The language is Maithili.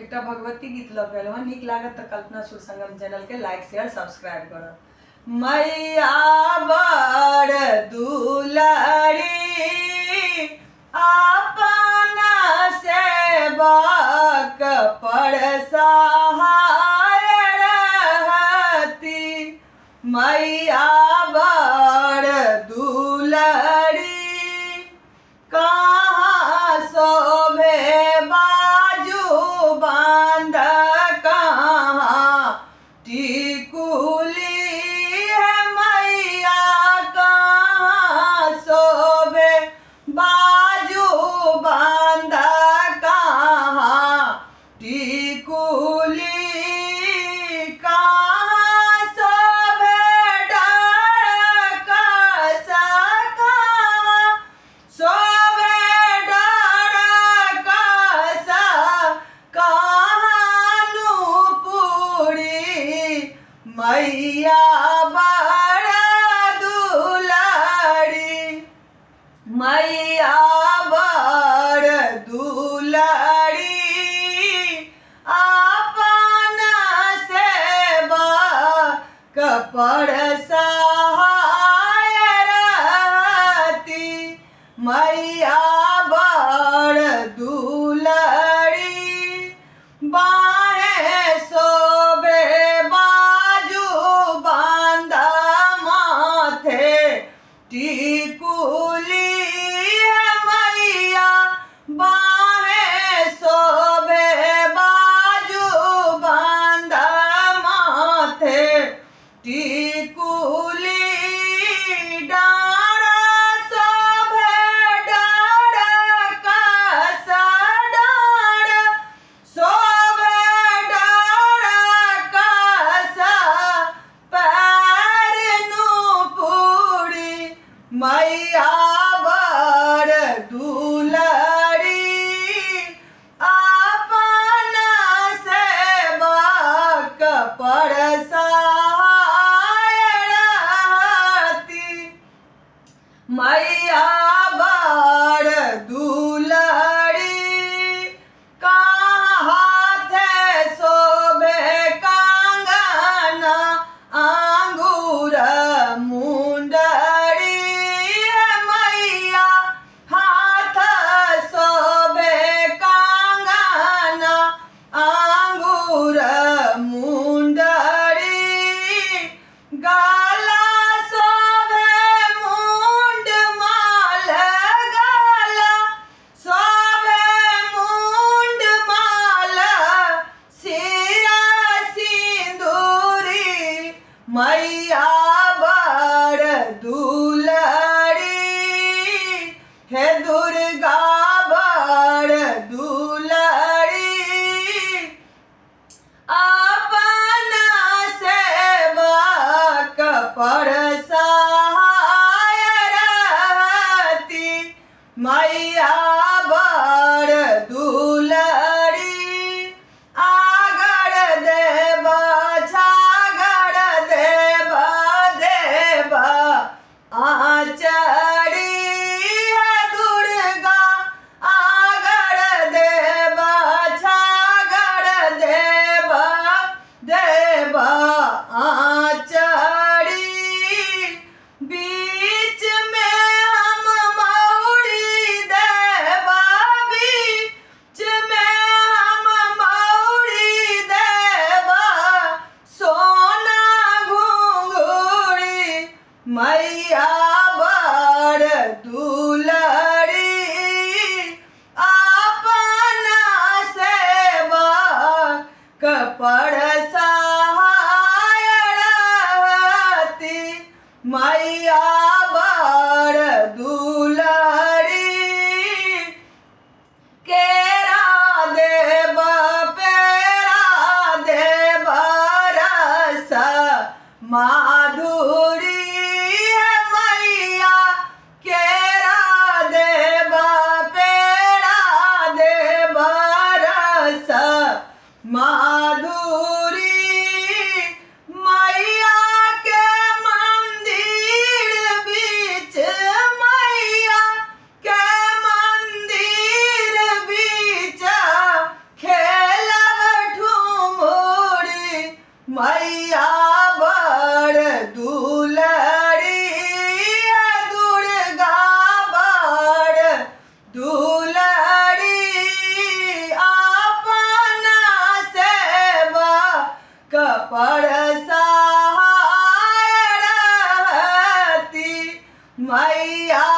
एकटा भगवती गीत लऽ के एलहुँ हँ। नीक लागत तऽ कल्पना सुर संगम चैनलके लाइक शेयर सब्सक्राइब करब। मैया बड़ दुलारी अपना सेवक पर सहाय रहती। मैया बड़ दुलरी कहाँ शोभे बाजू बांध, कहाँ टिकुली है मैया, कहाँ शोभे बाजू बांध, कहाँ टिकुली, कहाँ शोभे डर कसा, कहाँ शोभे डर कसा, कहाँ नूपुरी। मैया बड़ दुलारी, मैया बड़ दुलारी अपन सेवक पर सहाय रहती। मैया बड़ दुलारी बाहें शोभे बाजू बांध, माथे टिकुली है मैया, बाहें शोभे बाजू बांध, माथे टिकुली, डाँड़ शोभे डाँड़ कसा, डाँड़ शोभे डाँड़ कसा, पैर नूपुरी। मैया बड़ दुलरी अपन सेवक पर सहाय रहती। मैया बड़ दुलरी कहाँ हाथे शोभे कंगन आंगुर मुंडरी है मैया, हाथ शोभे कंगन आंगुर मुंडरी, गाला शोभे मुंड माल, गाला शोभे मुंड माल, सिरा सिंदूरी। मैया बड़ दुलरी हे दुर्गा बड़ दुलरी अपन सेवक पर सहाय रहती। मैया बड़ दुलरी आगर देव छागर देव देव आचरी है दुर्गा, आगर देव छागर देव देव आचरी, बीच में हम मौरी देवा, बीच में हम मौरी देवा, सोना घुंघूरी। मैया बड़ दुलरी अपन सेवक पर सहाय रहती। मैया बड़ दुलरी केरा देव पेरा देव रस माधुरी है मैया, केरा देव पेरा देव रस माधुरी, मैया के मंदिर बीच, मैया के मंदिर बीच खेलब पर सहाय रहती। मैया